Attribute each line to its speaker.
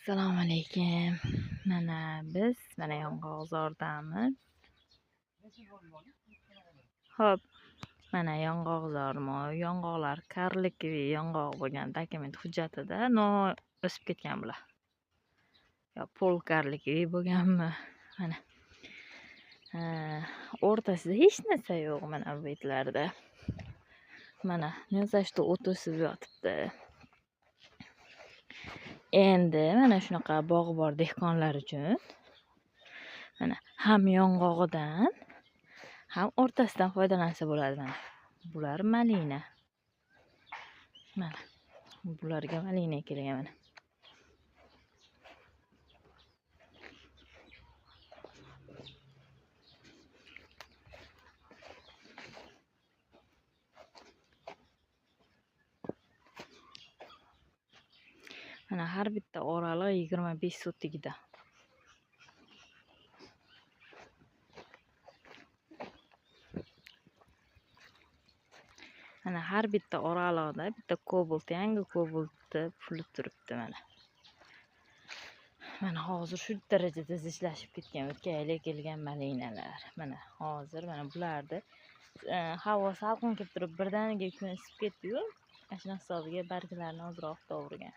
Speaker 1: Assalomu alaykum. Mana biz mana Yong'oqzordamiz. Xo'p, mana Yong'oqzormi? Yong'oqlar karlikiy yong'oq bo'lgan dokument hujjatida, no o'sib ketgan bular. Yo pol karlikiy bo'lganmi? Mana. O'rtasida hech narsa yo'q mana bu betlarda. Mana nima o't o'sib yotibdi. Endi mana shunaqa bog' bor dehqonlar uchun. Mana ham yong'og'idan, ham o'rtasidan foydalansa bo'ladi mana. Bular malina. Mana bularga malina kelgan mana. Mana har bitta oraliq 25 sotigida. Mana har bitta oraliqda bitta kobalt, yangi kobaltni puli turibdi mana. Mana hozir shu darajada zichlashib ketgan o'tgan yili kelgan malinalar. Mana hozir mana bularni havo salqin kelib turib birdaniga kun isib ketdi-yu, ana shuni hisobiga barglarini ozroq to'g'rigan.